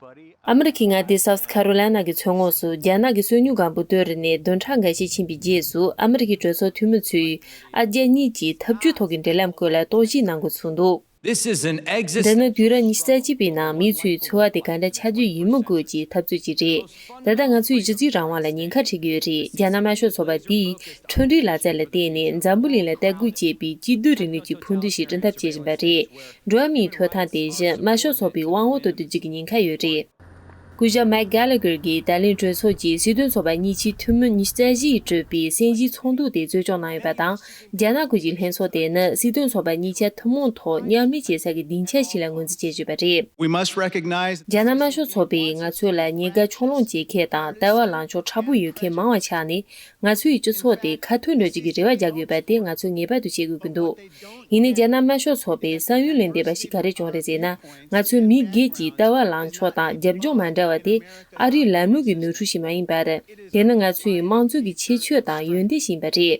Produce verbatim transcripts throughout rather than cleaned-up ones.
ཨ་མི་རི་ཁའི་མངའ་སྡེ་སའུ་ཐི་ཁ་རོ་ལའི་ན་གྱི་མཚོ་ངོགས་སུ་རྒྱ་ནག་གི་སོ་ཉུལ་སྒམ་པོ་བརྡོལ་རེ་ནས་བདུན་ཕྲག་འགའ་ཤས་ཕྱིན་པའི་རྗེས་སུ། ཨ་མི་རི་ཁའི་གྲོས་ཚོགས་འཐུས་མི་ཚོས་ཨ་རྒྱ་གཉིས་ཀྱིས་འཐབ་ཇུས་ཐོག་གི་འབྲེལ་ལམ་སྐོར་ལ་རྟོག་ཞིབ་གནང་འགོ་ཚུགས་འདུག། This is an exist- འདི་ནི་དུས་རབས་ཉི་ཤུ་རྩ་གཅིག་པའི་ནང་མིའི་འཚོ་བའི་འཚོ་བ་དེ་ག་འདྲ་ཆགས་རྒྱུ་ཡིན་མིན་སྐོར་གྱི་འཐབ་རྩོད་ཅིག་རེད། ད་ལྟ་ང་ཚོས་གཞི་རྩའི་རང་དབང་ལ་ཉེན་ཁ་འཕྲད་ཀྱི་ཡོད་རེད། རྒྱ་ནག་དམར་ཤོག་ཚོགས་པ་དེས་ཁྲིམས་སྒྲིག་ལག་རྩལ་ལ་བརྟེན་ནས་འཛམ་བུ་གླིང་ལ་བལྟ་རྒོལ་བྱེད་པའི་སྐྱིད་སྡུག་རིང་ལུགས་ཀྱི་ཕུགས་འདུན་ཞིག་སྐྲུན་ཐབས་བྱེད་བཞིན་པ་རེད། འགྲོ་བ་མིའི་ཐོབ་ཐང་དེ་བཞིན་དམར་ཤོག་ཚོགས་པའི་དབང་འོག་ཏུ་བསྡུ་རྒྱུ་གི་ཉེན་ཁ་ཡོད་རེད། སྐུ་ཞབས་མེག་གྷ་ལ་གྷར་གྱིས་ད་ལན་གྲོས་ཚོགས་ཀྱི་སྲིད་དོན་ཚོགས་པ་གཉིས་ཆའི་འཐུས་མི་ཉི་ཤུ་རྩ་བཞི་ཡིས་གྲུབ་པའི་གསན་བཞེས་ཚོགས་འདུ་དེ་གཙོ་སྐྱོང་གནང་ཡོད་པ་དང་། རྒྱ་ནག་ཁུལ་གྱི་ལྷན་ཚོགས་དེ་ནི་སྲིད་དོན་ཚོགས་པ་གཉིས་ཆ་ཐུན་མོང་ཐོག་མཉམ་ལས་བྱེད་ས་ཀྱི་སྡིངས་ཆ་ཞིག་ལ་ངོས་འཛིན་བྱེད་བཞིན་པ་རེད། We must recognize རྒྱ་ནག་དམར་ཤོག་ཚོགས་པས་ང་ཚོ་ལ་ཉེན་ཁ་ཕྱོགས་ལྷུང་བྱེད་མཁན་དང་ལྟ་བ་ལངས་ཕྱོགས་མཁྲེགས་པོ་ཡོད་མཁན་མང་བ་ཆགས་ནས། ང་ཚོའི་སྤྱི་ཚོགས་དེ་ཁ་ཐུག་འགྲོ་རྒྱུ་གི་རེ་བ་རྒྱག་ཡོད་པ་དེ་ང་ཚོས་ངེས་པར་དུ་ཤེས་དགོས་ཀྱི་འདུག། ཡིན་ནའི་རྒྱ་ནག་དམར་ཤོག་ཚོགས་པའི་བསམ་ཡུལ་ལས་འདས་པ་ཞིག་ག་རེ་བྱུང་རེད་ཟེར་ན། ང་ཚོའི་མི་སྒེར་གྱི་ལྟ་བ་ལངས་ཕྱོགས་དང་རྒྱབ་ལྗོངས་མ་འདྲ་བ་དེ་ཨ་རིའི་ལམ་ལུགས་ཀྱི་ནོར་འཁྲུལ་ཞིག་མ་ཡིན་པར། དེ་ནི་ང་ཚོའི་དམངས་གཙོ་གི་ཁྱད་ཆོས་དང་ཡོན་ཏན་ཞིག་ཡིན་པ་རེད།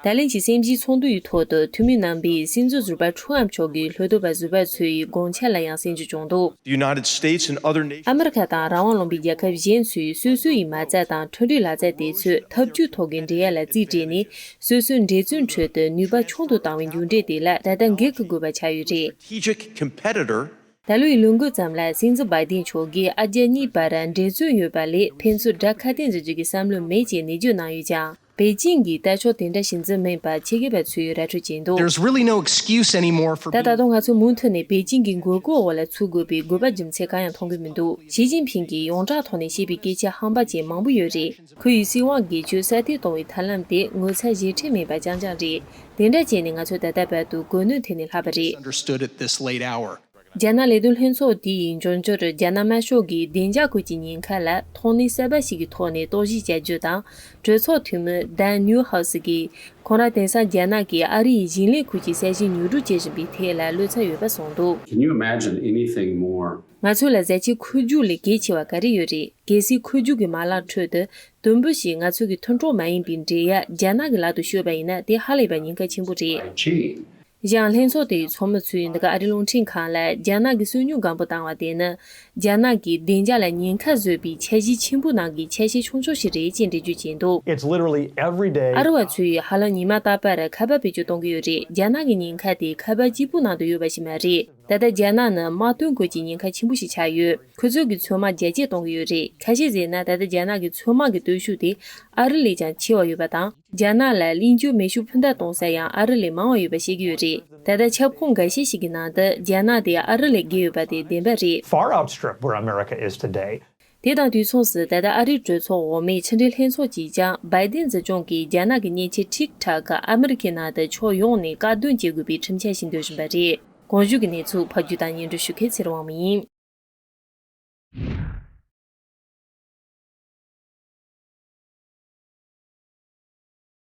ད་ལན་གྱི་གསན་བཞེས་ཚོགས་འདུ་ཡི་ཐོག་ཏུ་འཐུས་མི་རྣམ་པས་སྲིད་འཛིན་ཟུར་པ་ཁྲུའུ་ཨམ་མཆོག་གིས་ལྷོ་ཟླ་བ་ཟུར་པ་ཚོའི་དགོངས་འཆར་ལ་ཡང་གསན་རྒྱུ་བྱུང་འདུག། The United States and other nations ཨ་མི་རི་ཁ་དང་རང་དབང་ལུང་པའི་རྒྱལ་ཁབ་གཞན་ཚོས་སོ་སོ་ཡི་མ་རྩ་དང་མཐུན་སྒྲིལ་ལག་རྩལ་དེ་ཚོས་འཐབ་ཇུས་ཐོག་གི་འབྲེལ་ཡ་ལ་རྩིས་སྤྲད་ནས། སོ་སོའི་འབྲེལ་བརྩོན་ཁྲོད་དུ་ནུས་པ་ཆུང་དུ་བཏང་བའི་མཇུག་འབྲས་དེ་ལ་ད་ལྟ་འགན་འཁུར་དགོས་པ་ཆགས་ཡོད་རེད། Strategic competitor ད་ལོའི་ལོ་འགོ་ཙམ་ལ་སྲིད་འཛིན་བྷའི་ཏིན་མཆོག་གིས་ཨ་རྒྱ་གཉིས་བར་འབྲེལ་བརྩོན་ཡོད་པ་ལས་ཕན་ཚུན་དགྲ་ཁ་གཏད་འཛིན་རྒྱུ་གི་བསམ་བློ་མེད་ཅེས་ནན་བརྗོད་གནང་ཡོད་ཀྱང་། པེ་ཅིང་གིས་ལྟ་ཕྱོགས་དེ་འདྲ་ཞིག་འཛིན་མིན་པ་ཆེད་མཁས་པ་ཚོས་ར་འཕྲོད་བྱས་འདུག། There's really no excuse anymore for ད་ད་དུང་ང་ཚོ་མུ་མཐུད་ནས་པེ་ཅིང་གི་མགོ་སྐོར་འོག་ལ་ཚུད་དགོས་པའི་དགོས་པ་རྒྱུ་མཚན་གང་ཡང་མཐོང་གི་མི་འདུག། ཞི་ཅིན་ཕིང་གིས་ཡོངས་གྲགས་ཐོག་ནས་བཤད་པའི་སྐད་ཆ་ཧམ་པ་ཅན་མང་པོ་ཡོད་རེད། ཁོ་ཡི་སྲིད་དབང་སྒེར་གཅོད་སྲ་བརྟན་གཏོང་བའི་ཐབས་ལམ་དེ་ངོ་ཚ་ཞེ་ཁྲེལ་མེད་པ་རྐྱང་རྐྱང་རེད། དེ་འདྲ་བྱས་ནས་ང་ཚོ་ད་ལྟ་བར་དུ་གོ་གནོན་ཐེབས་ནས་ལྷག་པ་རེད། Understood at this late hour. རྒྱ་ནག་ལས་དོན་ལྷན་ཚོགས་དེ་ཡི་འབྱུང་འགྱུར་རྒྱ་ནག་དམར་ཤོག་གི་བདེ་འཇགས་སྐོར་གྱི་ཉེན་ཁ་ལ་ཐོག་ནས་གསར་པ་ཞིག་གི་ཐོག་ནས་རྟོག་ཞིབ་བྱ་རྒྱུ་དང་། གྲོས་ཚོགས་འཐུས་མི་ཌན་ནིའུ་ཧའུ་སི་གིས་ཁོང་རང་དེང་སང་རྒྱ་ནག་གིས་ཨ་རི་ཡི་ཞིང་ལས་ཁུལ་གྱི་ས་ཞིང་ཉོ་སྒྲུབ་བྱེད་བཞིན་པའི་ཐད་ལ་བློ་འཚབ་ཡོད་པ་གསུངས་འདུག། Can you imagine anything more? ང་ཚོ་ལ་བཟའ་ཆས་འཁོར་རྒྱུག་ལས་གལ་ཆེ་བ་ག་རེ་ཡོད་རེད། གལ་སྲིད་འཁོར་རྒྱུག་གི་མ་ལག་ཁྲོད་དུ་དུམ་བུ་ཞིག་ང་ཚོ་གི་མཐུན་གྲོགས་མ་ཡིན་པའི་འབྲེལ་ཡ་རྒྱ་ནག་གི་ལག་ཏུ་ཤོར་བ་ཡིན་ན་དེ་ཧ་ལས་པའི་ཉེན་ཁ་ཆེན་པོ་རེད། Chain. ཡང་ལྷན་ཚོགས་དེའི་ཚོགས་མི་ཚོས་འདི་ག་ཨ་རིའི་རླུང་འཕྲིན་ཁང་ལ་རྒྱ་ནག་གི་སོ་ཉུལ་སྒམ་པོ་བཏང་བ་དེ་ནི་རྒྱ་ནག་གིས་བདེ་འཇགས་ལ་ཉེན་ཁ་བཟོས་པའི་འཆར་གཞི་ཆེན་པོ་ནང་གི་ཆ་ཤས་ཆུང་ཆུང་ཞིག་རེད་ཅེས་འགྲེལ་བརྗོད་བྱས་འདུག། It's literally every day. ཨ་རི་བ་ཚོས་ཧ་ལམ་ཉི་མ་རྟག་པར་ཁ་པར་བེད་སྤྱོད་གཏོང་གི་ཡོད་རེད། རྒྱ་ནག་གི་ཉེན་ཁ་དེ་ཁ་པར་གཅིག་པུ་ནང་དུ་ཡོད་པ་ཞིག་མ་རེད། ད་ལྟ་རྒྱ་ནག་ནི་དམག་དོན་སྐོར་གྱི་ཉེན་ཁ་ཆེན་པོ་ཞིག་ཆགས་ཡོད། ཁོ་ཚོས་ཀྱི་ཚོད་དམག་རྒྱ་སྐྱེད་གཏོང་གི་ཡོད་རེད། ཁ་ཤས་ཟེར་ན་ད་ལྟ་རྒྱ་ནག་གི་ཚོད་དམག་གི་སྟོབས་ཤུགས་དེ་ཨ་རི་ལས་ཀྱང་ཆེ་བ་ཡོད་པ་དང་། རྒྱ་ནག་ལ་གླིང་ཆུའི་མེ་ཤུགས་འཕུར་མདའ་གཏོང་ས་ཡང་ཨ་རི་ལས་མང་བ་ཡོད་པ་ཤེས་ཀྱི་ཡོད་རེད། ད་ལྟ་ཁྱབ་ཁོངས་འགའ་ཤས་ཤིག་གི་ནང་དུ་རྒྱ་ནག་དེ་ཨ་རི་ལས་བརྒལ་ཡོད་པ་དེ་བདེན་པ་རེད། Far outstrip where America is today. དེ་དང་དུས་མཚུངས་སུ་ད་ལྟ་ཨ་རིའི་གྲོས་ཚོགས་འོག་མའི་ཕྱི་འབྲེལ་ལྷན་ཚོགས་ཀྱིས་ཀྱང་བྷའི་ཏིན་སྲིད་སྐྱོང་གིས་རྒྱ་ནག་གི་མཉེན་ཆས་ཊིག་ཊག་ཨ་མི་རི་ཁའི་ནང་དུ་ཕྱོགས་ཡོངས་ནས་བཀག་སྡོམ་བྱེད་དགོས་པའི་ཁྲིམས་འཆར་ཞིག་འདོན་བཞིན་པ་རེད། གོང་ཞུས་ཀྱི་གནས་ཚུལ་ཕབ་སྒྱུར་དང་སྙན་སྒྲོན་ཞུ་མཁན་ཚེ་རིང་དབང་མོ་ཡིན།